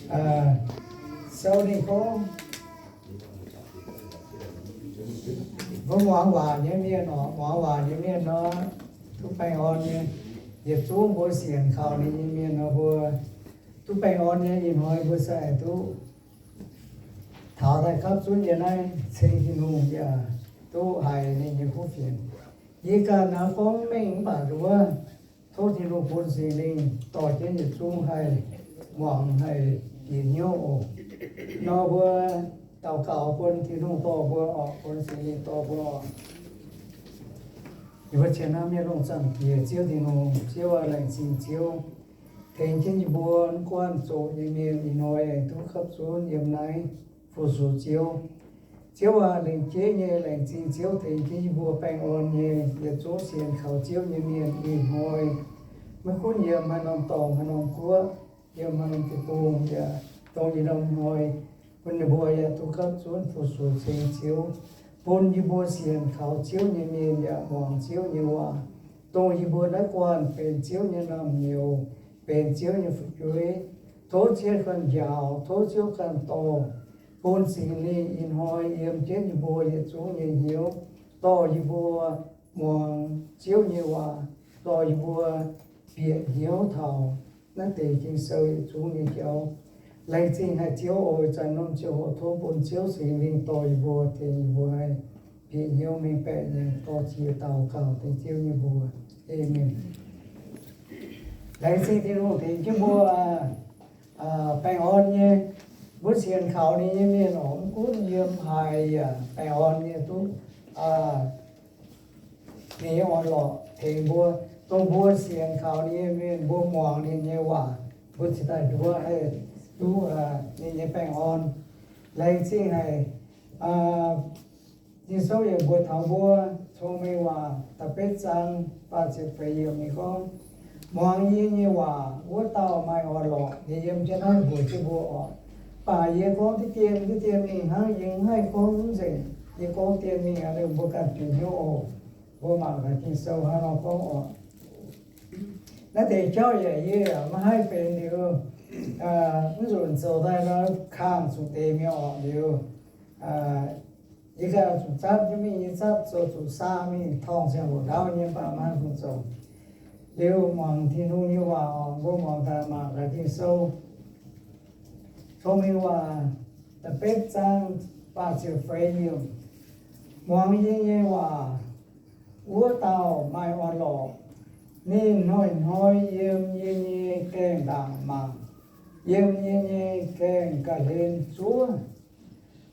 Sou ninh gorngv, mbuo muangx waac nyei mienh oc, muangx waac nyei mienh nor, duqv baengh orn nyei. Yietc zungv mbuo sienx kaux ninh nyei mienh nor, mbuo duqv baengh orn nyei. Ih hnoi mbuo se haih duqv taux daaih gapv zunv yiem naaiv ceng Tin-Hungh yaac duqv haiz ninh nyei kuv fienx. Yie ganh naaiv gorngv mengh mv baac nduov, tov Tin-Hungh bun Singx Lingh dorh jienv yietc zungv haih muangx haih bieqc hnyouv oc. Nor mbuo daux gaux bun Tin-Hungh dorh mbuo oc, bun Singx Lingh dorh mbuo oc. Yie mbuo qiemx hnamv nyei lungh zaangc Diex, Ziouv Tin-Hungh, Ziouv aac, laengz zingh Ziouv tengx jienv yie mbuo mv guanh zoqc nyei mienh ih hnoi aengx duqv gapv zunv yiem naaiv fu-sux Ziouv. Ziouv aac, lengc jeiv nyei laengz zingh Ziouv tengx jienv yie mbuo baengh orn nyei yietc zungv sienx kaux Ziouv nyei mienh ih hnoi, maiv gunv yiem haaix norm dorngx haaix norm guoqv, yiem haaix norm deic-bung yaac dongh ih norm hnoi, bun ninh mbuo yaac duqv gapv zunv fu-sux ceng Ziouv, bun yie mbuo sienx kaux Ziouv nyei mienh yaac muangx Ziouv nyei waac, dongh yie mbuo naaiv guanh benx Ziouv nyei naamh nyouz, benx Ziouv nyei fu'jueiv. Tov Ziouv ganh njaaux, tov Ziouv ganh dorh, bun Singx Lingh ih hnoi yiem jienv yie mbuo yietc zungv nyei hnyouv, dorh yie mbuo muangx Ziouv nyei waac, dorh yie mbuo bieqc hnyouv taux naaiv deix Ging-Sou yietc zungv nyei jauv. Laengz zingh haic Ziouv oc. Zanc norm ziangh hoc tov bun Ziouv Singx Lingh dorh yie mbuo, tengx yie mbuo haih bieqc hnyouv mengh baeqc nyei. Dorh jiex daux gaux dengv Ziouv nyei mbuox. Aamen. Laengz zingh Tin-Hungh tengx jienv mbuo baengh orn nyei. Mbuo sienx kaux ninh nyei mienh oc, mv gunv yiem haaix yaac baengh orn nyei duqv. Ninh nyei orn-lorqc tengx mbuo, dongh mbuo sienx kaux ninh nyei mienh, mbuo muangx ninh nyei waac, mbuo cingx daaih nduov haih duqv ninh nyei baengh orn. Laengz zingh haic. Ging-Sou yaac mbuox taux mbuo, Cong-Mengh Waac da'betv zaang faah ziepc feix yiemc ninh gorngv, muangx yie nyei waac wuov dauh maaih orn-lorqc. Ninh yiem jienv naaiv mbuox jienv mbuo oc. Mv baac yie gorngv diqv dien diqv dien mingh hnangv, yie mv haih gorngv nzengc. Yie gorngv dien mingh aqv, mbuo ganh bieqc hnyouv oc. Mbuo mangc gaax Ging-Sou hnangv nor gorngv oc. Naaiv deix jauv yaac yie yaac maiv haih benx liuz, mv nzunc zoux daaih nor kangh zuqc deix mi'aqv oc. Liuz yie ganh zuqc zatv jienv mingh, yie zatv zoux zuqc saa mingh torngv ziangh hoc ndaauv nyei, mv baac maiv haaix nyungc zoux. Liuz muangx Tin-Hungh nyei waac oc. Mbuo muangx daaih mangc gaax Ging-Sou. Cong-Mengh Waac da'betv zaang faah ziepc feix yiemc. Muangx yie nyei waac wuov dauh maaih orn-lorqc. Ninh hnoi-hnoi yiem yie nyei gaengh ndaangc mangc, yiem yie nyei gaengh ga'hlen zuov.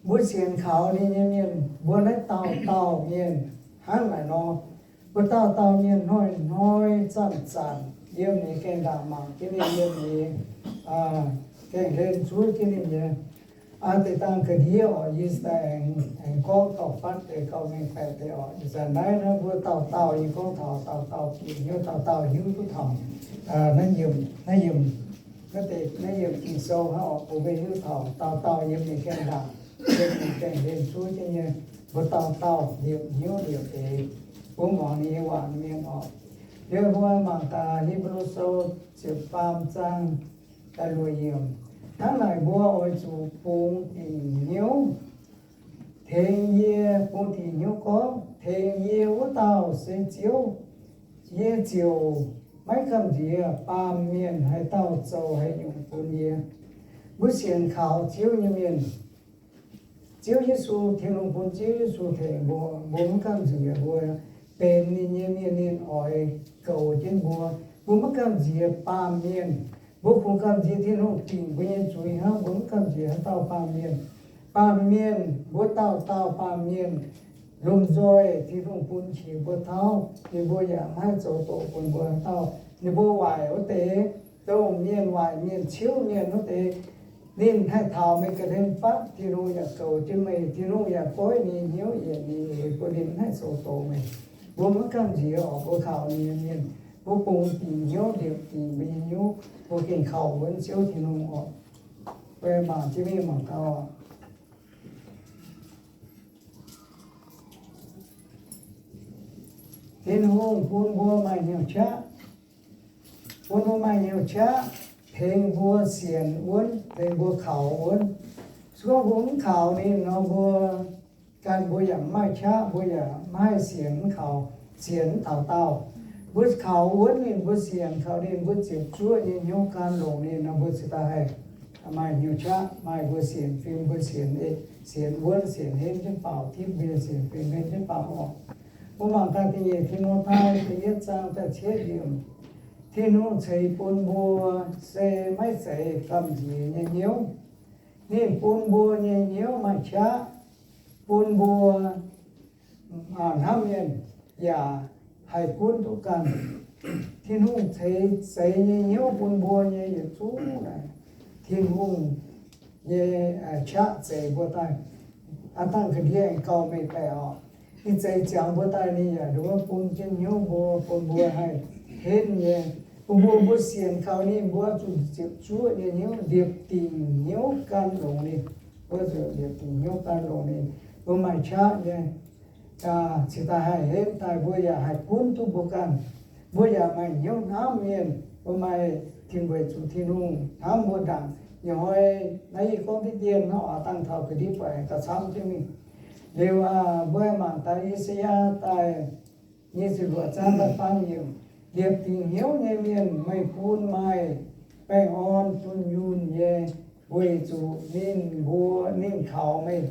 Mbuo sienx kaux ninh nyei mienh, mbuo naaiv dauh dauh mienh hnangv naaic nor, mbuo dauh dauh mienh hnoi-hnoi zanc-zanc yiem ninh gaengh ndaangc mangc jienv ninh, yiem ninh gaengh hlen zuov jienv ninh nyei. Deix dangh ga'ndiev oc, yie daaih aengx gorngv gauh fatv deix, gauh mengh baeqc deix oc. Ih zanc naaiv naaiv mbuo dauh dauh yie gorngv taux dauh dauh bieqc hnyouv, dauh dauh hiuv duqv taux naaiv yiemc, naaiv yiemc, naaiv deix naaiv yiemc Ging-Sou hnangv oc, bun mbuo hiuv taux dauh dauh yiem ninh gaengh ndaangc, yiem ninh gaengh hlen zuov jienv nyei. Mbuo dauh dauh liepc hnyouv liepc eix, mbuo muangx ninh nyei waac mienh oc. Liuz mbuo mangc gaax Hipv^lu Sou ziepc faam zaang da'luoqc yiemc. Hnangv naaic mbuo oix zuqc bungx dingc hnyouv tengx yie, bungx dingc hnyouv gorngv, tengx yie wuov dauh se Ziouv. Yie ziouc maiv gamh nziex baamh mienh haaix dauh zoux haaix nyungc bun yie. Mbuo sienx kaux Ziouv nyei mienh, Ziouv Yesu, Tin-Hungh bun Ziouv Yesu tengx mbuo, mbuo maiv gamh nziex mbuo benx ninh nyei mienh, ninh oix goux jienv mbuo. Mbuo maiv gamh nziex baamh mienh. Mbuo kungx gamh nziex Tin-Hungh dingc mbuo nyei zuiz hnangv, mbuo maiv gamh nziex haaix dauh baamh mienh. Baamh mienh, mbuo dauh dauh baamh mienh lomh nzoih Tin-Hungh bun qiex mbuo tauv, ninh mbuo yaac maiv haih zoux doqc bun mbuo haaix dauh. Ninh mbuo waaic wuov deix, dongh mienh waaic mienh ciouv mienh wuov deix, ninh haih taux meih ga'hlen fatv, Tin-Hungh yaac goux jienv meih, Tin-Hungh yaac goiv ninh hnyouv yietc ninh eix bun ninh maiv haih zoux doqc meih. Mbuo maiv gamh nziex oc, mbuo kaux ninh nyei mienh, mbuo bungx dingc hnyouv, liepc dingc mbuo nyei hnyouv, mbuo gengh kaux wuonv Ziouv Tin-Hungh oc. Mbuo mangc jienv mingh mangc gaax oc. Tin-Hungh bun mbuo maaih hnyouv qaqv, bun mbuo maaih hnyouv qaqv, tengx mbuo sienx wuonv, tengx mbuo kaux wuonv. Se gorngv mbuo mv kaux ninh nor, mbuo ganh mbuo yaac mv maaih qaqv, mbuo yaac mv haih sienx mv kaux, sienx mv taux daauh. Mbuo kaux wuonv ninh, mbuo sienx kaux ninh, mbuo ziepc zuoqv nyei hnyouv gan longc ninh nor, mbuo cingx daaih haih maaih hnyouv qaqv, maaih mbuo sienx fim, mbuo sienx, sienx wuonv, sienx henv jienv faaux, tipv mbuo nyei sienx fim henv jienv faaux oc. Mbuo mangc gaax da'nyeic Ti^mo^tai da'yietv zaang da'cietv yiemc. Tin-Hungh ceix bun mbuo se maiv zeiz gamh nziex nyei hnyouv. Ninh bun mbuo nyei hnyouv maaih qaqv, bun mbuo hnamv mienh yaac haih gunv duqv ganh. Tin-Hungh ceix zeix nyei hnyouv bun mbuo nyei yietc zungv naaic, Tin-Hungh nyei qaqv zeix mbuo daaih. Aa dangh ga'ndiev aengx gauh mengh baeqc oc. Ninh zeix ziangx mbuo daaih, ninh yaac nduov bun jienv hnyouv mbuo, bun mbuo haih henv nyei. Bun mbuo, mbuo sienx kaux ninh, mbuo zuqc ziepc zuoqv nyei hnyouv, liepc dingc hnyouv gan longx ninh. Mbuo zuqc liepc dingc hnyouv gan longx ninh, mbuo maaih qaqv nyei. Cingx daaih haih henv daaih, mbuo yaac haih gunv duqv mbuo ganh. Mbuo yaac maaih hnyouv hnamv mienh, mbuo maaih tin-weic zuqc Tin-Hungh hnamv mbuo ndaangc. Nyoc hnoi naaiv yie gorngv diqv dien hnangv oc, dangh taux ga'ndiev buatc gauh camv jienv mingh. Liuz mbuo mangc daaih I^saa^yaa daaih nyic ziepc luoqc zaang da'faam yiemc, liepc dingc hnyouv nyei mienh meih bun maaih baengh orn dunh yunh nyei, weic zuqc ninh mbuo, ninh kaux meih.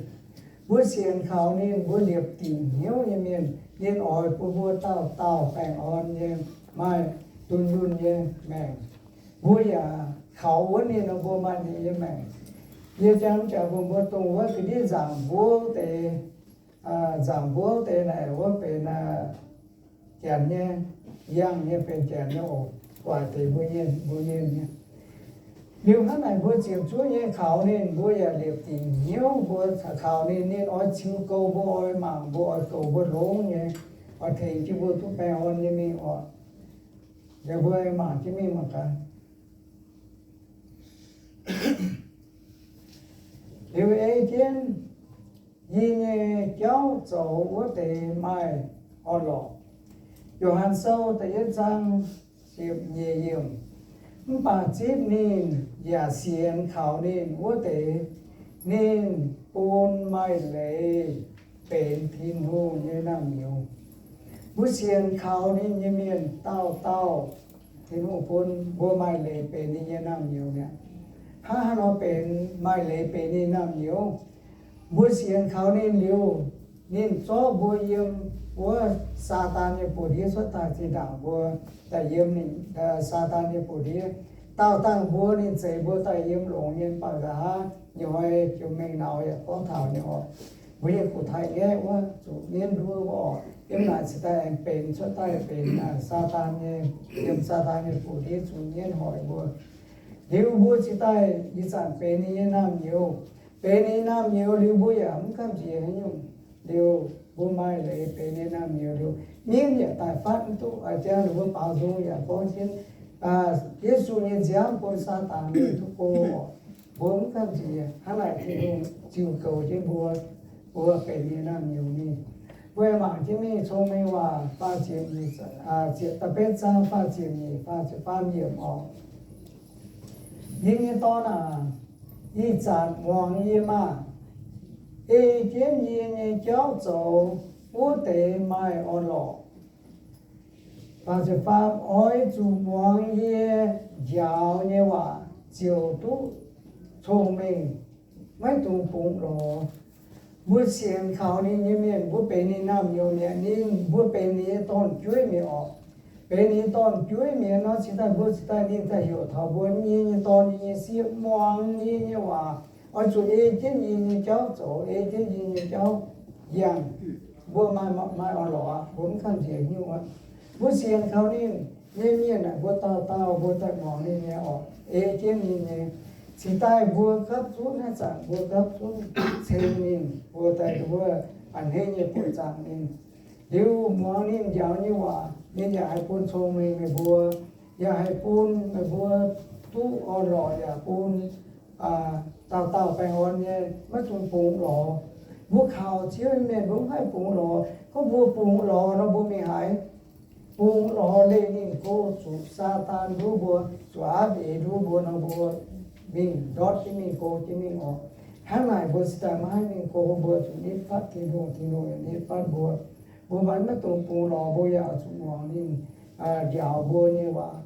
Mbuo sienx kaux ninh, mbuo liepc dingc hnyouv nyei mienh, ninh oix bun mbuo dauh dauh baengh orn nyei, maaih dunh yunh nyei maengc. Mbuo yaac kaux wuonv ninh nor, mbuo maaih ninh nyei maengc. Yie jangx jaax mbuox mbuo dongh wuov ga'ndiev nzaangc mbuov deix, nzaangc mbuov deix naaic wuov benx janx nyei, yangh nyei benx janx nyei oc, guaaic deix mbuo nyei, mbuo nyei nyei. Liuz hnangv naaic mbuo ziepc zuoqv nyei kaux ninh, mbuo yaac liepc dingc hnyouv mbuo kaux ninh, ninh oix ziux goux mbuo, oix mangc mbuo, oix goux mbuo longx nyei, oix tengx jienv mbuo duqv baengh orn nyei mingh oc. Yaac mbuo mangc jienv mingh mangc gaax. Liuz ei jienv yie nyei jauv zoux wuov deix maaih orn-lorqc. Yo^han Sou da'yietv zaang ziepc nyeic yiemc. Mv baac zipv ninh yaac sienx kaux ninh wuov deix, ninh bun maaih leiz benx Tin-Hungh nyei naamh nyouz. Mbuo sienx kaux ninh nyei mienh dauh dauh, Tin-Hungh bun mbuo maaih leiz benx ninh nyei naamh nyouz mi'aqv. Hnangv haaix nor benx maaih leiz benx ninh naamh nyouz? Mbuo sienx kaux ninh liuz, ninh zorqv mbuo yiem wuov Saadaan nyei buoz-ndiev cuotv daaih zinh ndaangc mbuo daaih yiem ninh, Saadaan nyei buoz-ndiev. Daauh dangh mbuo ninh zeix mbuo daaih yiem longx nyei, mv baac nqa'haav nyouz hnoi jiex mingh naux yaac gorngv taux nyei oc. Mbuo nyei kuv taaix-ngaeqv wuov zuqc mienv nduov wuov oc, yiem naaic cingx daaih aengx benx cuotv daaih benx Saadaan nyei, yiem Saadaan nyei buoz-ndiev zuqc mienv hoic mbuo. Liuz mbuo cingx daaih ih zanc benx ninh nyei naamh nyouz. Benx ninh naamh nyouz liuz mbuo yaac mv gamh nziex haaix nyungc. Liuz mbuo maaih leiz benx ninh naamh nyouz liuz, mienv yaac daaih fatv mv duqv. A'jang ninh mbuo baaux nzung yaac gorngv jienv Yesu nyei nziaamv bun Saadaan mingh duqv go oc. Mbuo mv gamh nziex. Hnangv naaic Tin-Hungh ziux goux jienv mbuo, mbuo benx ninh naamh nyouz mingh. Mbuo mangc jienv mingh Cong-Mengh Waac faah ziepc nyeic, ziepc, da'betv zaang faah ziepc nyeic, faah ziepc faam yiemc oc. Yie nyei dorn aac, ih zanc muangx yie maah! Ei jienv yie nyei jauv zoux wuov deix maaih orn-lorqc. Faah ziepc faam, oix zuqc muangx yie njaaux nyei waac ziouc duqv cong-mengh, maiv dungx bungx lorz. Mbuo sienx kaux ninh nyei mienh, mbuo benx ninh naamh nyouz mi'aqv. Ninh, mbuo benx ninh nyei dorn-jueiv mi'aqv oc. Benx ninh nyei dorn-jueiv mi'aqv nor, cingx daaih mbuo cingx daaih ninh daaih heuc taux mbuo, yie nyei dorn, yie nyei sieqv, muangx yie nyei waac, oix zuqc ei jienv yie nyei jauv zoux, ei jienv yie nyei jauv yangh. Mbuo maaih, maaih orn-lorqc aqv, mbuo mv gamh nziex nyungc aqv. Mbuo sienx kaux ninh nyei mienh aah, mbuo dauh dauh mbuo daaih muangx ninh nyei oc, ei jienv ninh nyei. Cingx daaih mbuo gapv zunv, haaix zanc mbuo gapv zunv ceng ninh, mbuo daaih, mbuo a'hneiv nyei buoqc zaangc ninh. Liuz muangx ninh njaaux nyei waac, ninh yaac haih bun cong-mengh meih mbuo, yaac haih bun meih mbuo duqv orn-lorqc, yaac bun dauh dauh baengh orn nyei, maiv dungx bungx lorz. Mbuo kaux Ziouv nyei mienh, mbuo mv haih bungx lorz. Gorngv mbuo bungx lorz nor, mbuo mingh haaix? bungx lorz leih ninh go zuqc Saadaan nduov mbuo, zuqc aapv eix nduov mbuo nor, mbuo mingh ndortv jienv mingh, go jienv mingh oc. Hnangv naaic mbuo cingx daaih maiv haih mingh go, mbuo zuqc nitv fatv Tin-Hungh, Tin-Hungh yaac nitv fatv mbuo. Mbuo maiv maaih dongh bungx lorz, mbuo yaac zuqc muangx ninh njaaux mbuo nyei waac.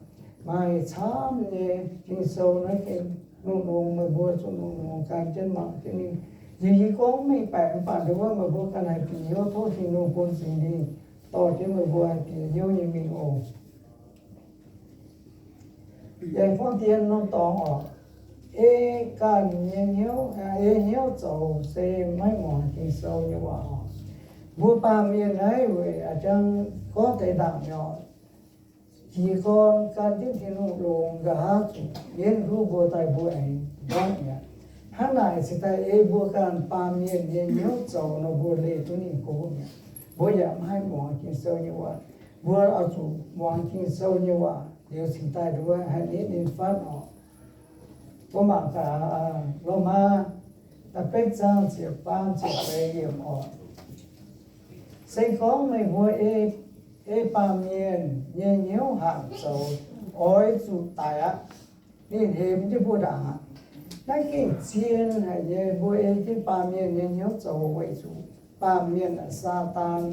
Maaih camv nyei Ging-Sou naaiv gengh longx-longx, meih mbuo zuqc longx-longx gan jienv mangc jienv mingh. Yie, yie gorngv mengh baeqc mv baac nduov meih mbuo ganh haih bieqc hnyouv, tov Tin-Hungh bun Singx Lingh dorh jienv meih mbuo haih bieqc hnyouv nyei mingh oc. Yie gorngv dien norm dorngx oc. Ei ganh nyei hnyouv, ei hnyouv zoux se maiv muangx Ging-Sou nyei waac oc. Mbuo baamh mienh naaiv weic a'jang gorngv deix ndaangc nyei oc. Jiez gorn gan jienv Tin-Hungh longx, nqa'haav zuqc mienv nduov mbuo daaih mbuo aengx ndortv mi'aqv. Hnangv naaic cingx daaih ei mbuo ganh baamh mienh nyei hnyouv zoux nor, mbuo leih duqv ninh go mi'aqv. Mbuo yaac maiv haih muangx Ging-Sou nyei waac. Mbuo oix zuqc muangx Ging-Sou nyei waac liuz cingx daaih nduov haih nitv ninh fatv oc. Mbuo mangc gaax Lomaa da'betv zaang ziepc faam ziepc feix yiemc oc. Se gorngv meih mbuo ei, ei baamh mienh nyei hnyouv hanc zoux, oix zuqc daic aqv. Ninh hemx jienv mbuo ndaangc aqv. Naaiv gengh zien haic nyei, mbuo ei jienv baamh mienh nyei hnyouv zoux weic zuqc baamh mienh, Saadaan,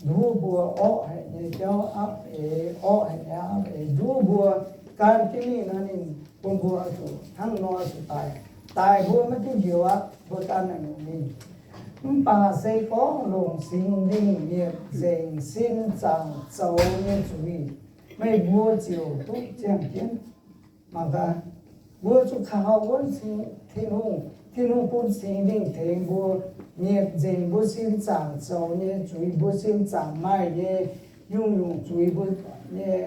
nduov mbuo orqv haic nyei jauv aapv eix, orqv haic nyei aapv eix nduov mbuo. Gan jienv mingh nor, ninh bun mbuo oix zuqc hnangv nor zuqc daic. Daic mbuo maiv duqv njoux aqv, mbuo gan naaic nyungc mingh. Mv baac se gorngv longc Singx Lingh mietc nzengc sin zaangc zoux nyei zuiz, meih mbuo ziouc duqv ziangh jienv. Mangc gaax, mbuo zuqc kaux wuonv Tin-Hungh. Tin-Hungh bun Singx Lingh tengx mbuo mietc nzengc mbuo sin zaangc zoux nyei zuiz, mbuo sin zaangc maaih nyei nyungc-nyungc zuiz, mbuo nyei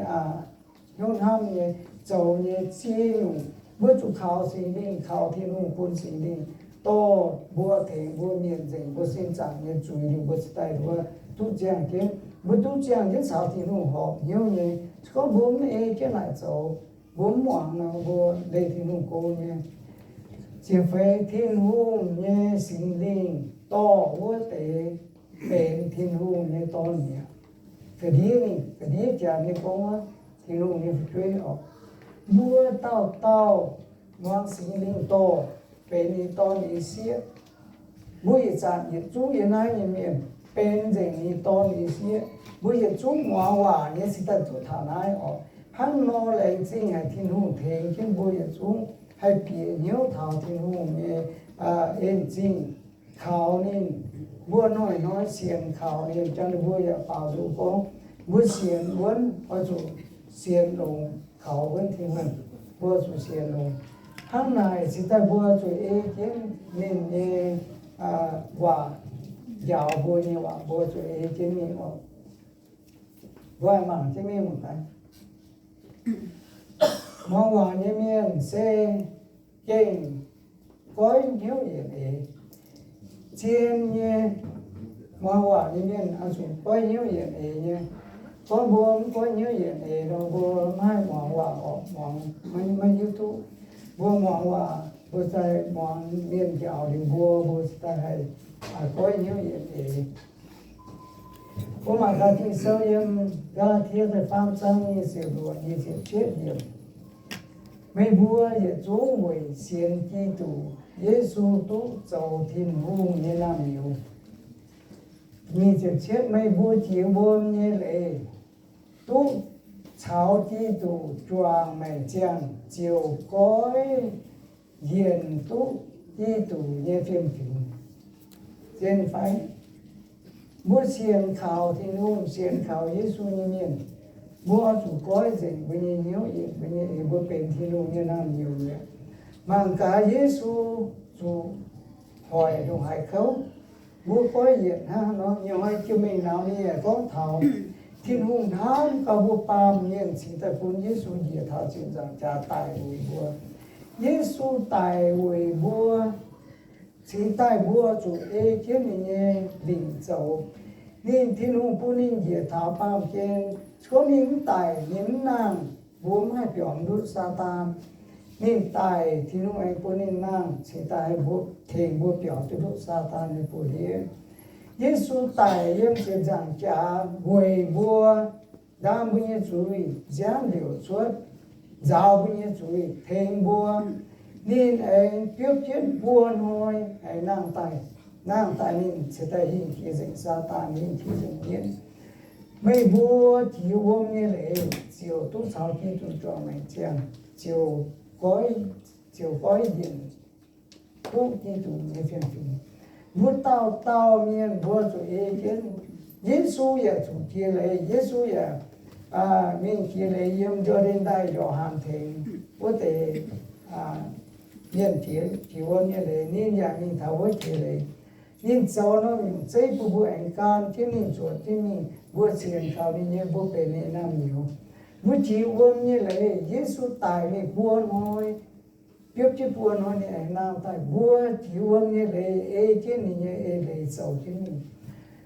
hnyouv hnamv nyei, zoux nyei ziex nyungc. Mbuo zuqc kaux Singx Lingh, kaux Tin-Hungh bun Singx Lingh dorh mbuo, tengx mbuo mietc nzengc mbuo sin zaangc nyei zuiz liuz, mbuo cingx daaih nduov duqv ziangh jienv. Mbuo duqv ziangh jienv caux Tin-Hungh horpc hnyouv nyei. Se gorngv mbuo mv ei jienv naaic zoux, mbuo mv muangx nor, mbuo leih Tin-Hungh go nyei. Ziepc feix, Tin-Hungh nyei Singx Lingh dorh wuov deix benx Tin-Hungh nyei dorn mi'aqv. Ga'ndiev mingh, ga'ndiev janx nyei gorngv wuov, Tin-Hungh nyei fu'jueiv oc. Mbuo dauh dauh muangx Singx Lingh dorh benx ninh dorn nyei sieqv. Mbuo yietc zanc yietc zungv yiem naaiv nyei mienh benx nzengc ninh dorn nyei sieqv. Mbuo yietc zungv muangx waac nyei cingx daaih duqv taux naaiv oc. Hnangv nor laengz zingh haic Tin-Hungh tengx jienv mbuo yietc zungv haih bieqc hnyouv taux Tin-Hungh nyei en zingh kaux ninh. Mbuo hnoi-hnoi sienx kaux ninh, jangx ninh mbuo yaac baaux nzung gorngv, mbuo sienx wuonv oix zuqc sienx longx kaux wuonv Tin-Hungh. Mbuo zuqc sienx longx. Hnangv naaic cingx daaih mbuo zuqc ei jienv ninh nyei waac, njaaux mbuo nyei waac, mbuo zuqc ei jienv mingh oc. Mbuo mangc jienv mingh mangc gaax. Muangx waac nyei mienh se gengh goiv hnyouv yietc eix. Zien nyei muangx waac nyei mienh oix zuqc goiv hnyouv yietc eix nyei. Gorngv mbuo mv goiv hnyouv yietc eix nor, mbuo maiv haih muangx waac orqc, muangx maiv hiuv duqv. Mbuo muangx waac, mbuo daaih muangx mienh njaaux liuz mbuo, mbuo daaih haih goiv hnyouv yietc eix. Mbuo mangc gaax Ging-Sou yiem Gaa^laa^tie da'faam zaang nyic ziepc luoqc nyic ziepc cietv yiemc. Meih mbuo yietc zungv weic sienx Giduc Yesu duqv zoux Tin-Hungh nyei naamh nyouz. Nyic ziepc cietv, meih mbuo jiex wuom nyei leiz duqv caux Giduc juangc maengc ziangh ziouc goiv njienc duqv Giduc nyei fiem-fingx. Zien fai? Mbuo sienx kaux Tin-Hungh, sienx kaux Yesu nyei mienh, mbuo oix zuqc goiv nzengc mbuo nyei hnyouv yietc, mbuo nyei eix, mbuo benx Tin-Hungh nyei naamh nyouz mi'aqv. Mangc gaax Yesu zuqc hoic ndongc haaix kouv. Mbuo goiv yietc hnangv nor, nyei hnoi jiu-mengh naux ninh yaac gorngv taux Tin-Hungh hnamv gauh mbuo baamh mienh cingx daaih bun Yesu njiec taux ziepc nzaangc jaax daic weic mbuo. Yesu daic weic mbuo cingx daaih mbuo zuqc ei jienv ninh nyei lingc zoux. Ninh, Tin-Hungh bun ninh njiec taux baamh gen. Se gorngv ninh mv daic, ninh mv nangh, mbuo mv haih biaux ndutv Saadaan. Ninh daic, Tin-Hungh aengx bun ninh nangh cingx daaih haih mbuo, tengx mbuo biaux duqv ndutv Saadaan nyei buoz-ndiev. Yesu daic yiem ziepc nzaangc jaax weic mbuo ndaam mbuo nyei zuiz, nziaamv liouc cuotv, nzaaux mbuo nyei zuiz, tengx mbuo. Ninh aengx biopv jienv buo hnoi aengx nangh daaih. Nangh daaih ninh cingx daaih hingh jiex nzengc Saadaan, hingh jiex nzengc mienv. Meih mbuo jiex wuom nyei leiz ziouc duqv caux Giduc juangc maengc ziangh, ziouc goiv, ziouc goiv yienc duqv Giduc nyei fiem-fingx. Mbuo dauh dauh mienh mbuo zuqc ei jienv. Yesu yaac zuqc jiex leiz. Yesu yaac mingh jiex leiz yiem Jor^ndaen Ndaaih, Yo^han tengx wuov deix mienh jiex, jiex wuom nyei leiz. Ninh yaac mingh taux wuov jiex leiz. Ninh zoux norm nyungc zeiv bun mbuo aengx gan jienv ninh zuotc jienv mingh. Mbuo sienx kaux ninh nyei, mbuo benx ninh naamh nyouz. Mbuo jiex wuom nyei leiz, Yesu daic mingh buo hnoi, biopv jienv buo hnoi ninh aengx nangh daaih. Mbuo jiex wuom nyei leiz, ei jienv ninh nyei eix leiz zoux jienv mingh.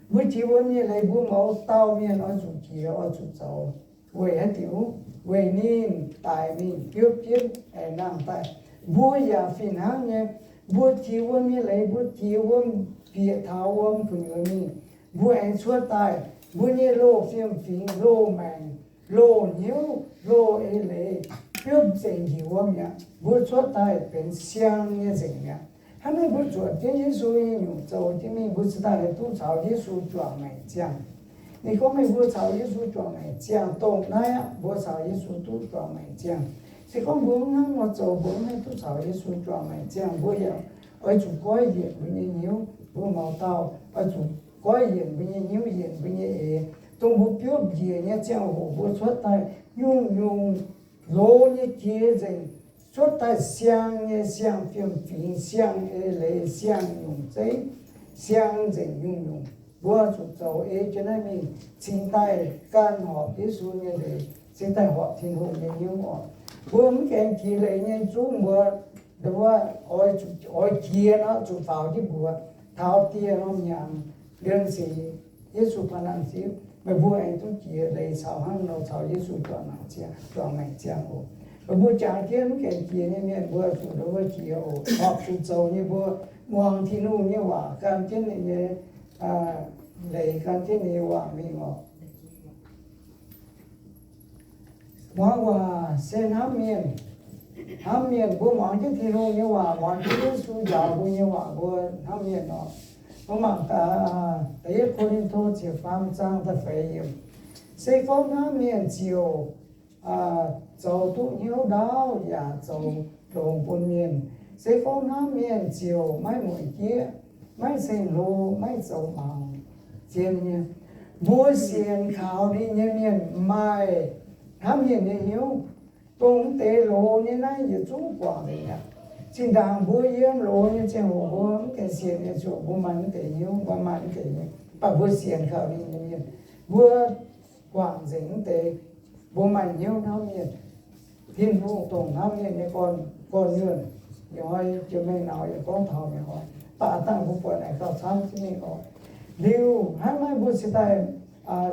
Mbuo jiex wuom nyei leiz, mbuo mouz dauh mienh oix zuqc jiex, oix zuqc zoux. Weic haaix diuc? Weic ninh daic mingh biopv jienv aengx nangh daaih. Mbuo yaac fih hnangv nyei. Mbuo jiex wuom nyei leiz, mbuo jiex wuom, bieqc taux wuom gu'nyuoz mingh, mbuo aengx cuotv daaih. Mbuo nyei loz fiem-fingx, loz maengc, loz hnyouv, loz eix leiz, biopv nzengc njiec wuom mi'aqv. Mbuo cuotv daaih benx siang nyei nzengc mi'aqv. Hnangv naaiv mbuo zuotc jienv Yesu nyei nyungc zoux jienv mingh, mbuo cingx daaih haih duqv caux Yesu juangc maengc ziangh. Ninh gorngv meih mbuo caux Yesu juangc maengc ziangh, dongh naaiv aqv, mbuo caux Yesu duqv juangc maengc ziangh. Se gorngv mbuo mv hnangv nor zoux, mbuo mv haih duqv caux Yesu juangc maengc ziangh. Mbuo yaac oix zuqc goiv yienc mbuo nyei hnyouv. Mbuo mouz dauh oix zuqc goiv yienc mbuo nyei hnyouv, yienc mbuo nyei eix, dongh mbuo biopv njiec nyei ziangh hoc mbuo cuotv daaih nyungc-nyungc loz nyei jiex nzengc, cuotv daaih siang nyei, siang fiem-fingx, siang eix leiz, siang nyungc zeiv, siang nzengc nyungc-nyungc. Mbuo zuqc zoux ei jienv naaiv mingh cingx daaih gan horpc Yesu nyei leiz, cingx daaih horpc Tin-Hungh nyei hnyouv oc. Mbuo mv gaengh jiex leiz nyei zungv mbuo, mbuo oix zuqc, oix jiex nor zuqc faaux jienv mbuox taux dieh norm hnyangx, liemh sic Yesu baav naamh zipv, meih mbuo aengx duqv jiex leiz caux hnangv nor caux Yesu juangc maengc ziangh, juangc maengc ziangh oc. Meih mbuo jangx jienv mv gaengh jiex nyei mienh mbuo zuqc ndongc wuov jiex oc. Horpc zuqc zoux nyei mbuo muangx Tin-Hungh nyei waac gan jienv ninh nyei, leiz gan jienv ninh nyei waac mingh oc. Muangx waac se hnamv mienh. Hnamv mienh, mbuo muangx jienv Tin-Hungh nyei waac, muangx jienv Yesu njaaux mbuo nyei waac, mbuo hnamv mienh oc. Mbuo mangc gaax, Da'yietv Ko^lin^to ziepc faam zaang da'feix yiemc. Se gorngv hnamv mienh ziouc zoux duqv hnyouv ndaauv yaac zoux longx bun mienh. Se gorngv hnamv mienh ziouc maiv mueic jieqv, maiv ceng-hlo, maiv zoux maux. Zien nyei, mbuo sienx kaux ninh nyei mienh maaih hnamv mienh nyei hnyouv. Dongh mv deix loz nyei naaiv yietc zungv guangc nzengc aqv. Zinh ndaangc mbuo yiem loz nyei ziangh hoc mbuo mv gaengh sienx nyei ziouc mbuo maaih mv deix hnyouv, mbuo maaih mv deix hnyouv. Mv baac mbuo sienx kaux ninh nyei mienh, mbuo guangc nzengc mv deix, mbuo maaih hnyouv hnamv mienh. Tin-Hungh dongh hnamv mienh nyei gorn, gorn-nyuonh. Ih hnoi jiex mengh naux yaac gorngv taux mingh oc. Mv baac dangh mbuo buatc naaic gauh camv jienv mingh oc. Liuz hnangv naaiv mbuo cingx daaih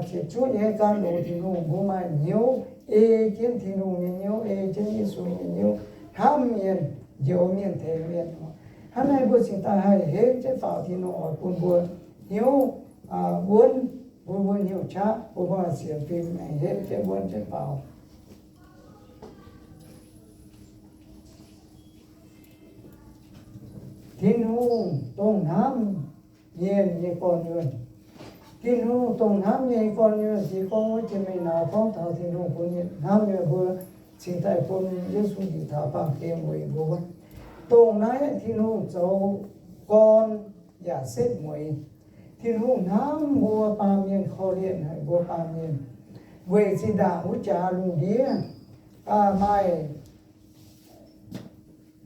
ziepc zuoqv nyei gan longx Tin-Hungh, mbuo maaih hnyouv ei jienv Tin-Hungh nyei hnyouv, ei jienv Yesu nyei hnyouv, hnamv mienh, njoux mienh, tengx mienh. Hnangv naaiv mbuo cingx daaih haih henv jienv faaux Tin-Hungh oix bun mbuo hnyouv wuonv, bun mbuo hnyouv qaqv, bun mbuo sienx fim aengx henv jienv wuonv jienv faaux. Tin-Hungh dongh hnamv mienh nyei gorn-nyuonh. Tin-Hungh dongh hnamv mienh nyei gorn-nyuonh. Jiex gorngv wuov jiex mingh nor gorngv taux Tin-Hungh bun hnamv mienh mbuo cingx daaih bun Yesu njiec taux baamh gen weic mbuo wuov. Dongh naaiv Tin-Hungh zoux gorn yaac setv mueiz. Tin-Hungh hnamv mbuo baamh mienh, korv-lienh haic mbuo baamh mienh. Weic zinh ndaangc wuov jaax lungh ndiev maaih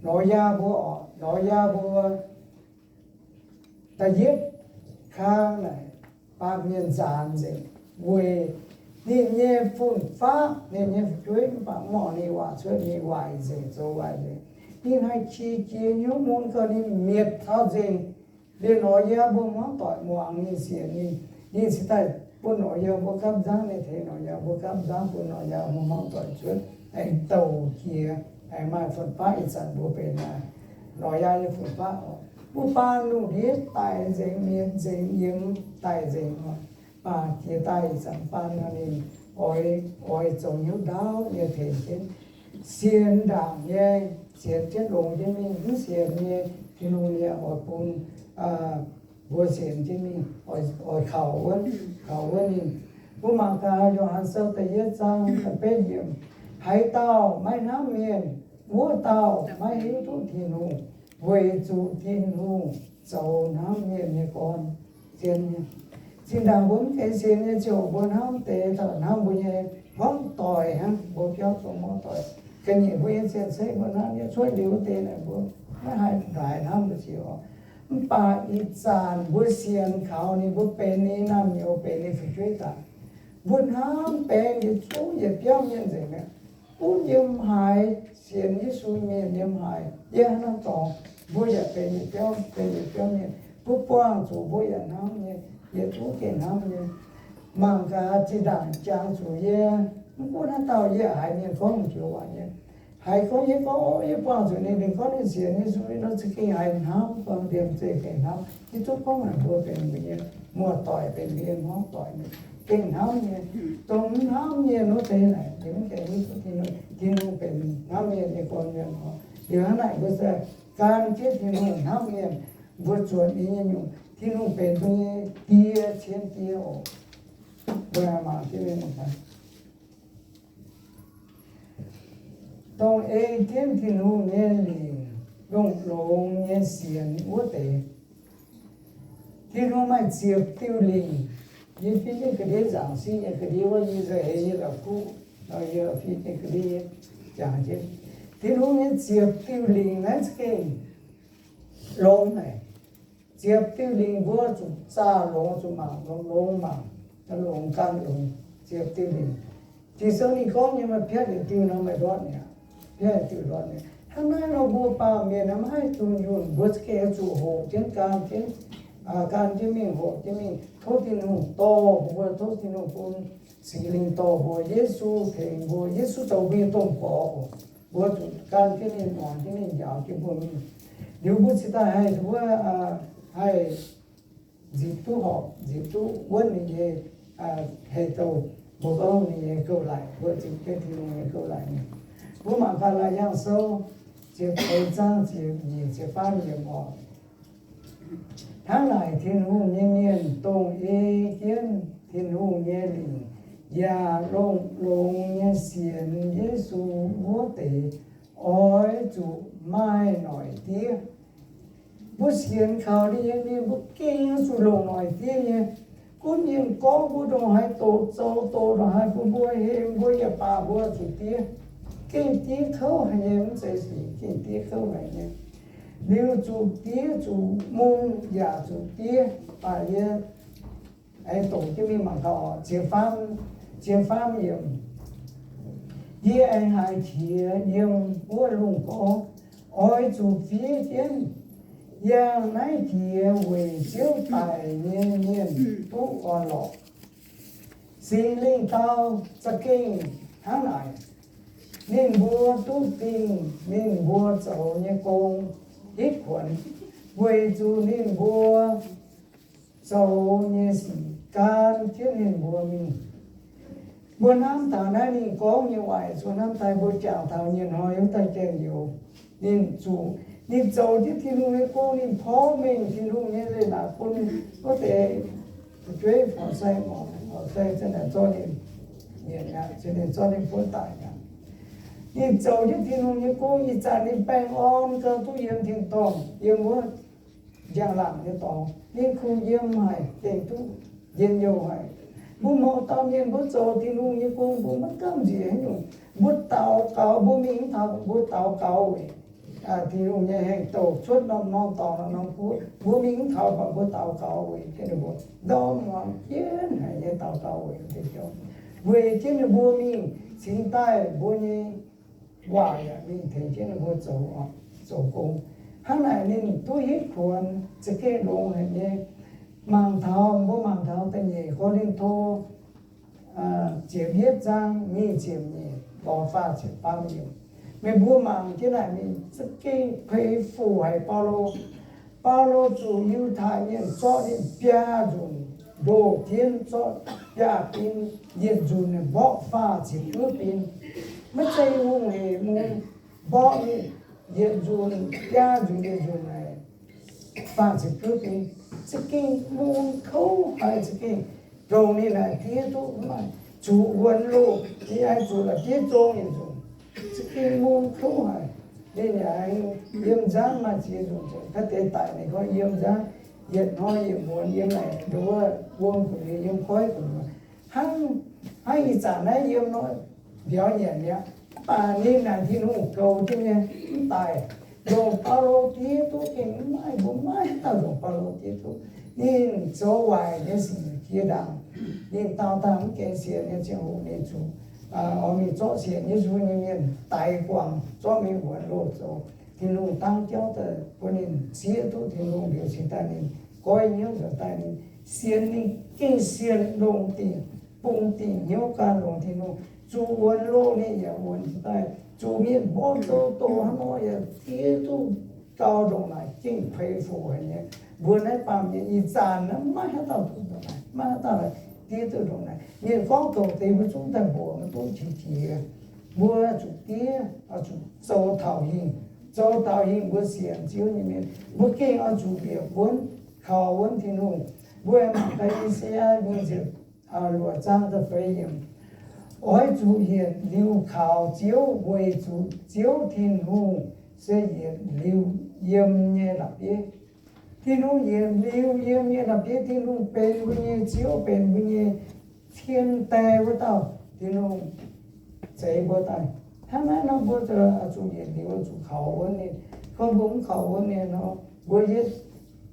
Noyaa mbuo oc, Noyaa mbuo da'yietv kang naaic baamh mienh nzaanx nzengc weic ninh nyei fun-faqv, ninh nyei fu'jueiv mv baac mv orngc ninh waac cuotv, ninh waaic nzengc, zoux waaic nzengc. Ninh haih qiex jiez hnyouv mun gauh ninh mietc taux nzengc. Liuz Noyaa mbuo hmuangv doic muangx ninh, sienx ninh, ninh cingx daaih bun Noyaa mbuo gapv nzangv, ninh tengx Noyaa mbuo gapv nzangv, bun Noyaa mbuo hmuangv doic cuotv aengx douc jiex, aengx maaih fun-faqv. Ih zanc mbuo benx Noyaa nyei fun-faqv oc. Mbuo baan lungh ndiev daic nzengc, mietc nzengc, yiemx daic nzengc oc. Baac jiex daaih ih zanc baan nor ninh oix, oix zoux hnyouv ndaauv nyei tengx jienv. Sienx ndaangc nyei, sienx jienv longx jienv mingh, mv sienx nyei, Tin-Hungh yaac oix bun mbuo sienx jienv mingh, oix kaux wuonv, kaux wuonv ninh. Mbuo mangc gaax Yo^han Sou da'yietv zaang da'betv yiemc, Haaix dauh maiv hnamv mienh, wuov dauh maiv hiuv duqv Tin-Hungh, weic zuqc Tin-Hungh zoux hnamv mienh nyei gorn zien. Zinh ndaangc mbuo mv gaengh sienx nyei ziouc mbuo hnamv deix taux hnamv mbuo nyei hmuangv doic hnangv, mbuo biauv dongh hmuangv doic. Ga'nyiec mbuo nyei cien-ceqv mbuo hnamv nyei cuotv liuz wuov deix naaic mbuo maiv haih ndaaix hnamv mbuo ziouc. Mv baac ih zanc mbuo sienx kaux ninh, mbuo benx ninh naamh nyouz, benx ninh fu'jueiv daaih, mbuo hnamv benx yietc zungv yietc biauv mienh nzengc mi'aqv. Gunv yiem haaix sienx Yesu mienh yiem haaix, yiem haaix norm dorngx, mbuo yaac benx yietc biauv, benx yietc biauv mienh. Mbuo buangh zuqc mbuo yaac hnamv nyei, yietc zungv gengh hnamv nyei. Mangc gaax zinh ndaangc jangx zuqc yie, mv gunv haaix dauh yie haiz mienh gorngv joux waac nyei. Haiz gorngv yie gorngv, o, yie buangh zuqc ninh, ninh gorngv ninh sienx Yesu, ninh nor za'gengh haiz hnamv, buangh liemh zeih gengh hnamv. Yie duqv gorngv naaic mbuo benx mbuo nyei muoz-doic, benx mbuo nyei hmuangv doic, gengh hnamv nyei. Dongh mv hnamv mienh wuov deix naaic, ninh mv gaengh hiuv duqv Tin-Hungh. Tin-Hungh benx hnamv mienh nyei gorn mienh oc. Liuz hnangv naaic mbuo se gan jienv Tin-Hungh hnamv mienh, mbuo zuotc ninh nyei nyungc, Tin-Hungh benx mbuo nyei Die, cien Die oc. Mbuo mangc jienv mingh. Dongh ei jienv Tin-Hungh nyei lingc, longx-longx nyei sienx wuov deix. Tin-Hungh maaih ziepc diuh lingc. Yie fiev jienv ga'ndiev nzaangc sin nyei ga'ndiev wuov, yie nza'heix yie la'kuqv nor, yie fiev jienv ga'ndiev jangx jienv. Tin-Hungh nyei ziepc diuh lingc naaiv za'gengh longx haic. Ziepc diuh lingc mbuo zuqc zaah longx, zuqc mangc longx, longx mangc, longx gan longx, ziepc diuh lingc. Ging-Sou ninh gorngv nyei, maaih piatv yietc diuh nor maaih ndortv mi'aqv. Piatv yietc diuh ndortv mi'aqv. Hnangv naaiv nor mbuo baamh mienh naaiv maiv haih dunh yunh, mbuo za'gengh zuqc hoqc jienv gan jienv, gan jienv mingh, hoqc jienv mingh, tov Tin-Hungh dorh mbuo, tov Tin-Hungh bun Singx Lingh dorh mbuo, Yesu tengx mbuo, Yesu zoux mbuo nyei domh gorx oc. Mbuo zuqc gan jienv ninh, muangx jienv ninh, njaaux jienv mbuo mingh. Liuz mbuo cingx daaih haih wuov, haih nzipc duqv horpc, nzipc duqv wuonv ninh nyei heh douh, mbuo gorngv ninh nyei gouv-laic, mbuo zuqc jienv Tin-Hungh nyei gouv-laic mingh. Mbuo mangc Gaa^laa^yaa Sou ziepc feix zaang ziepc nyeic, ziepc faam yiemc oc. Hnangv naaic Tin-Hungh nyei mienh, dongh ei jienv Tin-Hungh nyei lingc yaac longx-longx nyei sienx Yesu wuov deix, oix zuqc maaih noic diev. Mbuo sienx kaux ninh nyei mienh, mbuo gengh zuqc longc noic diev nyei. Gunv mienh gorngv mbuo ndongc haaix doqc, zoux doqc ndongc haaix bun mbuo hemx mbuo yaac baac mbuo zuqc diev. Gengh diev kouv haic nyei, mv zeiz sic, gengh diev kouv haic nyei. Liuz zuqc diev, zuqc mun yaac zuqc diev. Baac yie aengx doqc jienv mingh mangc gaax, ziepc faam, ziepc faam yiemc. Yie aengx haiz qiex yiem wuov lungh gorngv, oix zuqc fiev jienv yangh naaiv jiex weic Ziouv daic nyei mienh duqv orn-lorqc. Singx Lingh dau za'gengh hnangv naaic, ninh mbuo duqv dingh ninh mbuo zoux nyei gong hitv kuonx, weic zuqc ninh mbuo zoux nyei sic gan jienv ninh mbuo mingh. Mbuo hnamv taux naaiv ninh gorngv nyei waac, zuqc hnamv daaih mbuo jangx taux nyei hnoi wuov daaih jaeng-youz. Ninh zuqc, ninh zoux jienv Tin-Hungh nyei gong, ninh porv mengh Tin-Hungh nyei leiz-latc bun wuov deix fu'jueiv Farisai, Farisai zanc naaic zorqv ninh, ninh zorqv ninh buov daaih aqv. Ninh zoux jienv Tin-Hungh nyei gong, ih zanc ninh baengh orn gau duqv yiem tin-dorngh, yiem wuov njang-laangc nyei dorngx. Ninh kungx yiem haic, gengh duqv njien-youh haic. Mbuo mouz dauh mienh mbuo zoux Tin-Hungh nyei gong, mbuo maiv gamh nziex haaix nyungc. Mbuo daux gaux, mbuo mingh mv taux, mbuo daux gaux weic Tin-Hungh nyei hengx douc cuotv norm-norm dorngx norm-norm guoqv, mbuo mingh mv taux, mv baac mbuo daux gaux weic jienv ninh mbuo ndorm muangx jienv haic nyei daux gaux weic deix jauv, weic jienv ninh mbuo mingh cingx daaih mbuo nyei waac yaac mingh tengx jienv ninh mbuo zoux, zoux gong. Hnangv naaic ninh duqv hitv kuonx za'gengh longx haic nyei. Mangc taux, mbuo mangc taux da'nyeic Ko^lin^to ziepc yietv zaang nyic ziepc nyeic lorz faah ziepc faam yiemc. Meih mbuo mangc jienv naaic, ninh za'gengh peix fuc haic Baulo. Baulo zuqc Yiutai Mienh zorqv ninh biaa nzunc, ndoh jienv zorqv biaav-bin yietc nzunc mborqv faah ziepc juov bin. Maiv zeiz hungh hec mun mborqv, yietc nzunc biaav nzunc yietc nzunc naaic faah ziepc juov bin. Za'gengh mun kouv haic, za'gengh ndongc ninh naaic diev duqv mv maaih zuqc wuonx loh, ninh aengx zuqc la'bieiv zong yietc nzunc. Za'gengh mun kouv haic. Ninh yaac aengx yiem nzangv maaih ziex nzunc, ga'deix daic ninh gorngv yiem nzangv, yietc hnoi yietc muonz yiem naaic nduov wuom gu'nyuoz, yiem koiv gu'nyuoz. Hnangv, hnangv ih zanc naaiv yiem nor mbiauz nyanc mi'aqv. Mv baac ninh naaic Tin-Hungh goux jienv nyei, mv daic. Ndongc Baulo diev duqv gengh mv maaih, mbuo maiv dauh ndongc Baulo diev duqv. Ninh zoux waaic nyei sic jiex ndaangc. Ninh daauh daaih mv gaengh sienx nyei ziangh hoc ninh zuqc oix mingh zorqv sienx Yesu nyei mienh daix guangc, zorqv mingh wuonx loh zoux. Tin-Hungh dangv jauv daaih bun ninh zieqv duqv Tin-Hungh liuz cingx daaih ninh goiv hnyouv nzuonx daaih ninh sienx, ninh gengh sienx longx dingc, bungx dingc hnyouv gan longx Tin-Hungh. Zuqc wuonx loh ninh yaac wuonx daaih, zuqc mienh mborqv zoux doqc hnangv nor yaac diev duqv gau ndongc naaic, gengh peix fuc haic nyei. Mbuo naaiv baamh mienh ih zanc naaiv maiv haaix dauh duqv ndongc naaic, maiv haaix dauh diev duqv ndongc naaic. Mienh gorngv doqc deix mbuo zungv daaih mbuoqc maiv duqv qiex jiez. Mbuo zuqc diev, zuqc zoux taux hingh. Zoux taux hingh mbuo sienx Ziouv nyei mienh, mbuo gengh oix zuqc bieqc wuonv, kaux wuonv Tin-Hungh. Mbuo mangc gaax I^saa^yaa nyei ziepc luoqc zaang da'feix yiemc, oix zuqc yietc liuz kaux Ziouv, weic zuqc Ziouv Tin-Hungh se yietc liuz yiem nyei la'bieiv. Tin-Hungh yietc liuz yiem nyei la'bieiv. Tin-Hungh benx mbuo nyei Ziouv, benx mbuo nyei cien die wuov dauh. Tin-Hungh zeix mbuo daaih. Hnangv naaiv nor mbuo zuqc yietc liuz zuqc kaux wuonv ninh. Gorngv mbuo mv kaux wuonv ninh nor, mbuo,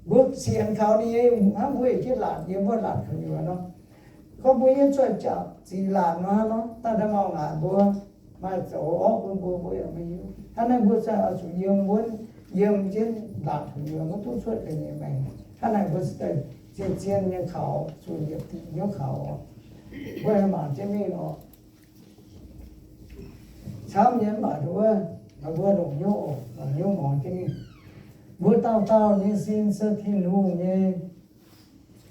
mbuo sienx kaux ninh nyei, hnangv mbuo yietc jienv laatc yiem wuov laatc gu'nyuoz nor. Gorngv mbuo yiem cuotv jaax ziqc laatc nor, hnangv nor daaih, daaih mauh ngaanc mbuo, maaih zoux orv bun mbuo, mbuo yaac maiv hiuv. Hnangv naaiv mbuo zungv oix zuqc yiem wuonv, yiem jienv laatc gu'nyuoz, maiv duqv cuotv ga'nyiec maengc. Hnangv naaic mbuo zien-zien nyei kaux, zuqc yietc diuc hnyouv kaux. Mbuo mangc jienv mingh oc. Camv nyei mv baac nduov, mbuo longc hnyouv oc, longc hnyouv muangx jienv mingh. Mbuo dauh dauh nyei sin se Tin-Hungh nyei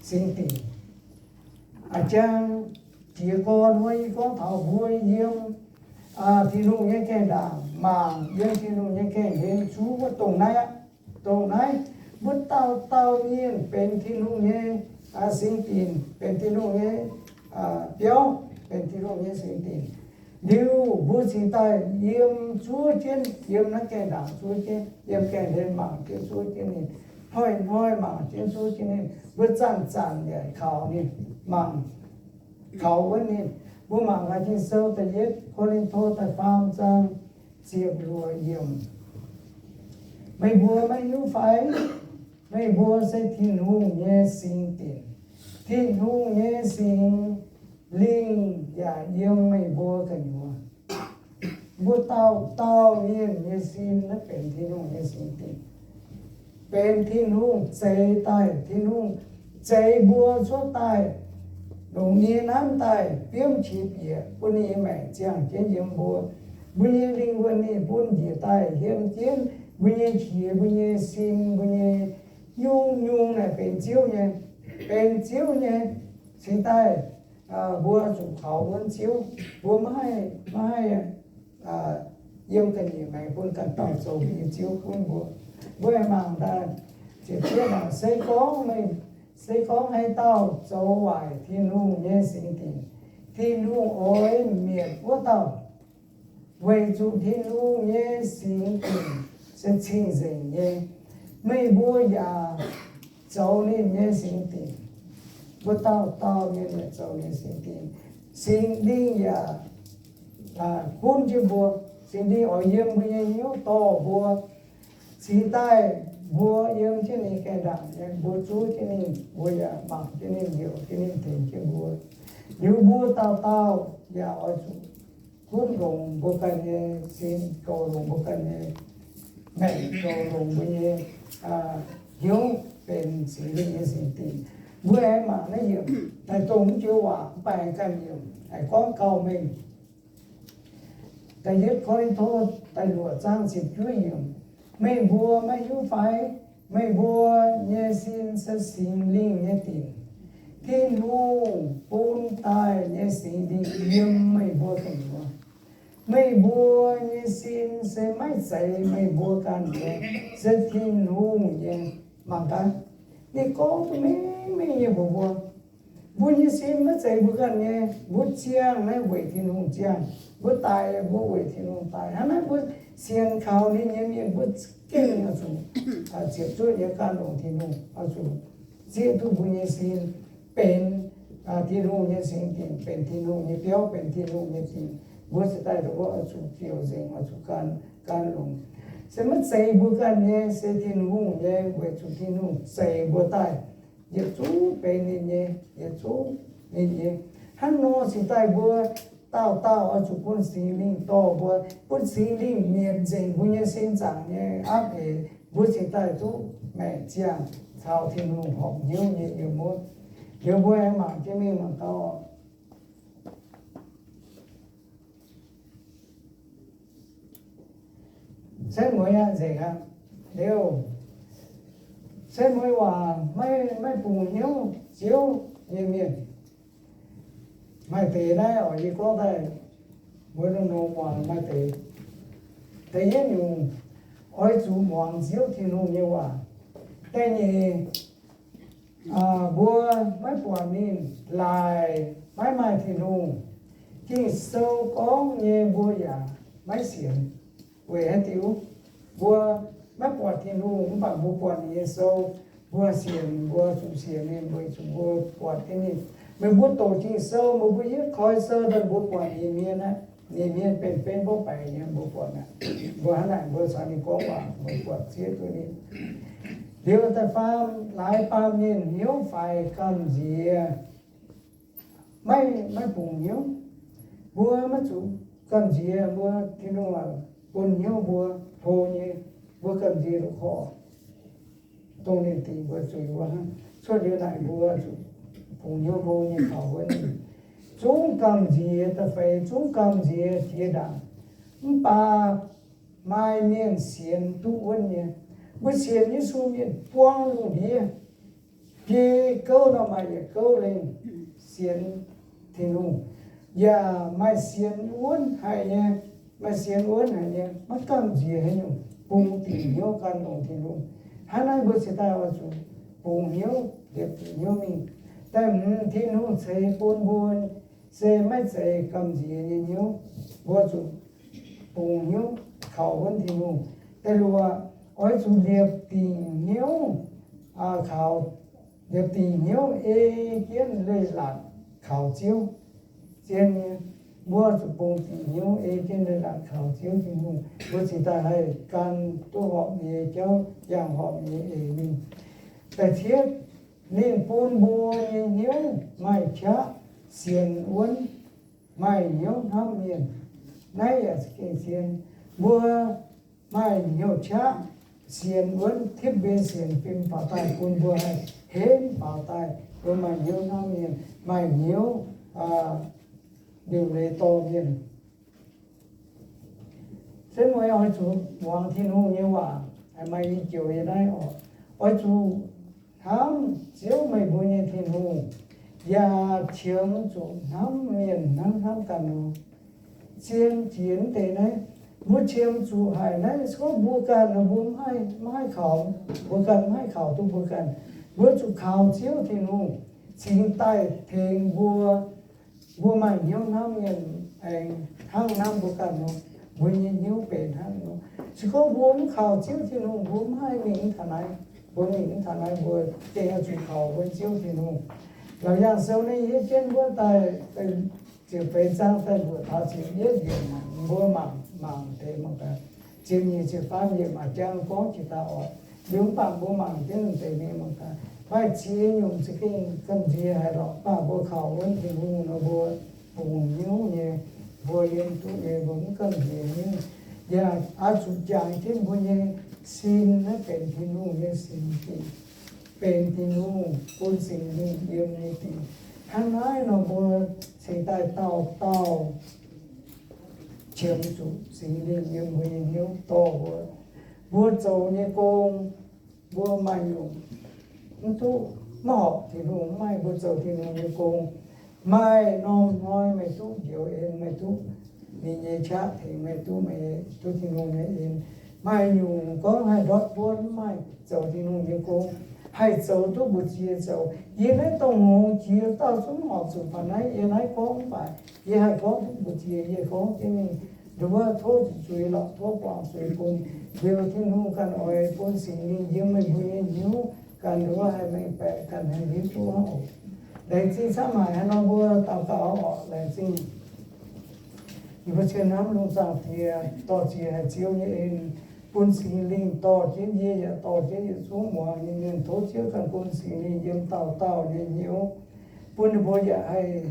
singx dinc. A'jang jiez gorn wuov, yie gorngv taux mbuo yiem Tin-Hungh nyei gaengh ndaangc, mangc yiem Tin-Hungh nyei gaengh hlen zuov wuov, dongh naaiv aqv. Dongh naaiv, mbuo dauh dauh mienh benx Tin-Hungh nyei singx dinc, benx Tin-Hungh nyei biauv, benx Tin-Hungh nyei singx dinc. Liuz mbuo cingx daaih yiem zuov jienv, yiem naaiv gaengh ndaangc zuov jienv, yiem gaengh hlen mangc jienv zuov jienv ninh, hnoi-hnoi mangc jienv zuov jienv ninh. Mbuo zanc-zanc yaac kaux ninh, mangc, kaux wuonv ninh. Mbuo mangc gaax Ging-Sou da'yietv Ko^lin^to da'faam zaang ziepc luoqc yiemc. Meih mbuo maiv hiuv fai? Meih mbuo se Tin-Hungh nyei singx dinc. Tin-Hungh nyei Singx Lingh yaac yiem meih mbuo gu'nyuoz. Mbuo dauh dauh mienh nyei sin naaiv benx Tin-Hungh nyei singx dinc, benx Tin-Hungh zeix daaih. Tin-Hungh zeix mbuo cuotv daaih, longc ninh nyei nanv daaih biomv qiex bieqc bun ninh nyei maengc ziangh jienv yiem mbuo. Mbuo nyei lingh wuonh ninh bun njiec daaih yiem jienv mbuo nyei qiex, mbuo nyei sin, mbuo nyei nyungc-nyungc naaic benx Ziouv nyei, benx Ziouv nyei. Cingx daaih mbuo zuqc kaux wuonv Ziouv. Mbuo maiv haih, maiv haih yiem ga'nyiec maengx bun ganh dauh zoux mbuo nyei ziouv gunv mbuo. Mbuo aengx mangc daaih ziepc juov, se gorngv meih, se gorngv haaix dauh zoux waaic Tin-Hungh nyei singx dinc, Tin-Hungh oix mietc wuov dauh. Weic zuqc Tin-Hungh nyei singx dinc se cing-nzengc nyei. Meih mbuo yaac zoux ninh nyei singx dinc. Mbuo dauh dauh mienh yaac zoux ninh singx dinc. Singx Lingh yaac gunv jienv mbuo. Singx Lingh oix yiem mbuo nyei hnyouv dorh mbuo. Cingx daaih mbuo yiem jienv ninh gaengh ndaangc nyei, mbuo zuov jienv ninh, mbuo yaac mangc jienv ninh, heuc jienv ninh, tengx jienv mbuo. Liuz mbuo dauh dauh yaac oix zuqc gunv longx mbuo ganh nyei sin, goux longx mbuo ganh nyei maengc, goux longx mbuo nyei hnyouv benx Singx Lingh nyei singx dinc. Mbuo aengx mangc naaiv yiemc, naaic dongh mv joux waac mv baac aengx ganh yiemc, aengx gorngv gauh mengh. Da'yietv Ko^lin^to da'luoqc zaang ziepc juov yiemc. Meih mbuo maiv hiuv fai? Meih mbuo nyei sin se Singx Lingh nyei dinc. Tin-Hungh bun daaih nyei Singx Lingh yiem meih mbuo gu'nyuoz. Meih mbuo nyei sin se maiv zeiz meih mbuo ganh nyei, se Tin-Hungh nyei. Mangc gaax, ninh gorngv duqv mengh mengh nyei mbuox mbuo, mbuo nyei sin maiv zeiz mbuo ganh nyei. Mbuo ziangh naaiv weic Tin-Hungh ziangh. Mbuo daic, mbuo weic Tin-Hungh daic. Hnangv naaiv mbuo sienx kaux ninh nyei mienh, mbuo gengh oix zuqc ziepc zuoqv nyei gan longc Tin-Hungh, oix zuqc zieqv duqv mbuo nyei sin benx Tin-Hungh nyei singx dinc, benx Tin-Hungh nyei biauv, benx Tin-Hungh nyei dingc. Mbuo cingx daaih oix zuqc ziouc nzengc, oix zuqc gan, gan longx. Se maiv zeiz mbuo ganh nyei, se Tin-Hungh nyei, weic zuqc Tin-Hungh zeix mbuo daaih, yietc zungv benx ninh nyei, yietc zungv ninh nyei. Hnangv nor cingx daaih mbuo dauh dauh oix zuqc bun Singx Lingh dorh mbuo, bun Singx Lingh mietc nzengc mbuo nyei sin zaangc nyei apv eix, mbuo cingx daaih duqv maengc ziangh caux Tin-Hungh horpc hnyouv nyei yiem wuov. Liuz mbuo aengx mangc jienv mingh mangc gaax. Setv mueiz aqv nzengc aqv. Liuz, setv mueiz waac maiv, maiv bungx hnyouv Ziouv nyei mienh, maaih deix naaiv oc, yie gorngv daaih mbuo lungh longx muangx maaih deix. Da'yietv nyungc, oix zuqc muangx Ziouv Tin-Hungh nyei waac. Da'nyeic, mbuo maiv buatc ninh, laaic maiv maaih Tin-Hungh. Ging-Sou gorngv nyei mbuo yaac maiv sienx. Weic haaix diuc? Mbuo maiv buatc Tin-Hungh mv baac mbuo buatc ninh nyei sou. Mbuo sienx, mbuo zuqc sienx ninh weic zuqc mbuo buatc jienv ninh. Meih mbuo doqc Ging-Sou, meih mbuo hietv koi sou daaih mbuo buatc ninh mienh aqv. Ninh mienh benx benv mborqv baeqc nyei, mbuo buatc aqv. Mbuo hnangv naaic mbuo caux ninh gorngv waac, mbuo buatc zieqv duqv ninh. Liuz da'faam, laaix baamh mienh hnyouv faix gamh nziex, maiv, maiv bungx hnyouv. Mbuo maiv zuqc gamh nziex mbuo, Tin-Hungh bun hnyouv mbuo hlo nyei, mbuo gamh nziex duqv korv, dongh ninh dingc mbuo zuiz wuov hnangv. Cuotv liuz naaic mbuo zuqc bungx hnyouv hlo nyei kaux wuonv ninh. Zungv gamh nziex da'feix, zungv gamh nziex jiex ndaangc. Mv baac maaih mienh sienx duqv wuonv nyei. Mbuo sienx Yesu mienh buang lungh ndiev, biei gouv nor maaih yietc gouv lengh sienx Tin-Hungh, yaac maaih sienx wuonv haic nyei, maaih sienx wuonv haic nyei, maiv gamh nziex haaix nyungc, bungx dingc hnyouv gan longx Tin-Hungh. Hnangv naaiv mbuo cingx daaih oix zuqc bungx hnyouv, liepc dingc hnyouv mingh. Da'hmz, Tin-Hungh ceix bun mbuo se maiv zeiz gamh nziex nyei hnyouv. Mbuo zuqc bungx hnyouv kaux wuonv Tin-Hungh. Da'luoqc, oix zuqc liepc dingc hnyouv kaux, liepc dingc hnyouv ei jienv leiz-latc kaux Ziouv. Zien nyei, mbuo zuqc bungx dingc hnyouv ei jienv leiz-latc kaux Ziouv Tin-Hungh, mbuo cingx daaih haih gan duqv horpc nyei jauv, yangh horpc nyei eix mingh. Da'cietv, ninh bun mbuo nyei hnyouv maaih qaqv sienx wuonv, maaih hnyouv hnamv mienh. Naaiv yaac za'gengh zien. Mbuo maaih hnyouv qaqv sienx wuonv, tipv mbuo sienx fim faaux daaih bun mbuo haih henv faaux daaih, mbuo maaih hnyouv hnamv mienh, maaih hnyouv liuc leiz dorh mienh. Se mueiz oix zuqc muangx Tin-Hungh nyei waac, maaih i joux yiem naaiv oc. Oix zuqc hnamv Ziouv meih mbuo nyei Tin-Hungh, yaac qiemx zuqc hnamv mienh hnangv hnamv ganh nor. Zien jiex mv deix naaiv, mbuo qiemx zuqc haic naaiv, se gorngv mbuo ganh nor mbuo maiv haih kaux, mbuo ganh maiv haih kaux duqv mbuo ganh. Mbuo zuqc kaux Ziouv Tin-Hungh cingx daaih tengx mbuo. Mbuo maaih hnyouv hnamv mienh aengx hnangv hnamv mbuo ganh nor, mbuo nyei hnyouv benx hnangv nor. Se gorngv mbuo mv kaux Ziouv Tin-Hungh, mbuo mv haih mingh mv taux naaiv. Mbuo mingh mv taux naaiv, mbuo gengh oix zuqc kaux mbuo Ziouv Tin-Hungh. Laauc Yaangh Sou naaiv hietv jienv wuov daaih, ziepc feix zaang daaih mbuoqc taux ziepc yietv yiemc, mbuo mangc, mangc deix mangc gaax. Ziepc nyeic, ziepc faam yiemc maaih jang gorngv jiex daaih oc. Liuz mv baac mbuo mangc jienv deix mingh mangc gaax. Maaih ziex nyungc za'gengh gamh nziex haic lorqc, mv baac mbuo kaux wuonv Tin-Hungh nor mbuo bungx hnyouv nyei, mbuo yiem duqv nyei, mbuo mv gamh nziex nyei. Yaac oix zuqc jangx jienv mbuo nyei sin naaiv benx Tin-Hungh nyei sin dingc, benx Tin-Hungh bun Singx Lingh yiem nyei dingc. Hnangv naaiv nor mbuo cingx daaih dauh dauh qiemx zuqc Singx Lingh yiem mbuo nyei hnyouv dorh mbuo. Mbuo zoux nyei gong, mbuo maaih nyungc mv duqv maiv horpc Tin-Hungh, maiv maaih mbuo zoux Tin-Hungh nyei gong. Maaih norm hnoi meih duqv njoux en, meih duqv ninh nyei qaqv tengx meih, duqv meih, duqv Tin-Hungh nyei en. Maaih nyungc gorngv haih ndortv buonv, maiv maaih, zoux Tin-Hungh nyei gong, haih zoux duqv mbu'ziex zoux. Yie naaiv dongh ngongx jiex dauh zungv horpc zuqc faaux naaiv, yie naaiv gorngv mv baac yie haih gorngv duqv mbu'ziex, yie gorngv jienv mingh. Nduov tov zuqc zuiz lorqc, tov guangc zuiz bun. Liuz Tin-Hungh ganh oix bun Singx Lingh yiem meih mbuo nyei hnyouv ganh, nduov haih mengh baeqc ganh, haih hiuv duqv oc. Laengz zingh camv haic, haaix nor mbuo daux gaux oc. Laengz zingh. Yie mbuo cien hnamv lungh zaangc Diex, dorh ziex haic Ziouv nyei en, bun Singx Lingh dorh jienv yie yaac dorh jienv yietc zungv muangx nyei mienh. Tov Ziouv ganh bun Singx Lingh yiem dauh dauh nyei hnyouv, bun ninh mbuo yaac haih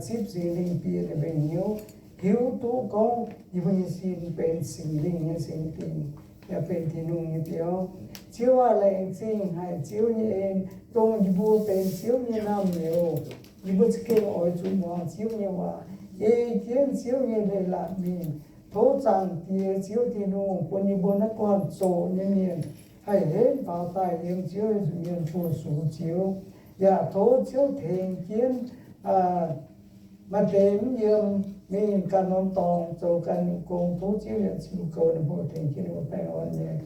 zipv Singx Lingh, bieqc ninh mbuo hnyouv, hiuv duqv gorngv yie mbuo nyei sin benx Singx Lingh nyei singx dingc, yaac benx Tin-Hungh nyei biauv. Ziouv aah, laengz zingh haic Ziouv nyei en, dongh yie mbuo benx Ziouv nyei naamh nyouz, yie mbuo za'gengh oix zuqc muangx Ziouv nyei waac, ei jienv Ziouv nyei leiz-latc mingh. Tov Zaangc Diex Ziouv Tin-Hungh bun yie mbuo naaiv guanh zoqc nyei mienh haih henv faaux daaih yiem Ziouv Yesu mienh fu-sux Ziouv. Yaac tov Ziouv tengx jienv maaih deix mv yiem mingh ganh norm dorngx zoux ganh nyungc gong. Tov Ziouv yaac ziux goux ninh mbuo, tengx jienv ninh mbuo baengh orn nyei.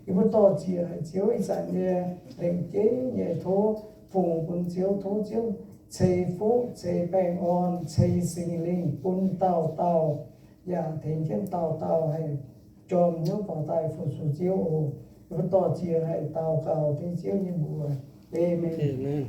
Yie mbuo dorh ziex haic Ziouv ih zanc nyei lengc jeiv nyei, tov fungx bun Ziouv. Tov Ziouv ceix fuqv, ceix baengh orn, ceix Singx Lingh bun dauh dauh, yaac tengx jienv dauh dauh haih jorm hnyouv faaux daaih fu-sux Ziouv oc. Yie mbuo dorh ziex haic daux gaux dengv Ziouv nyei mbuox. Aamen.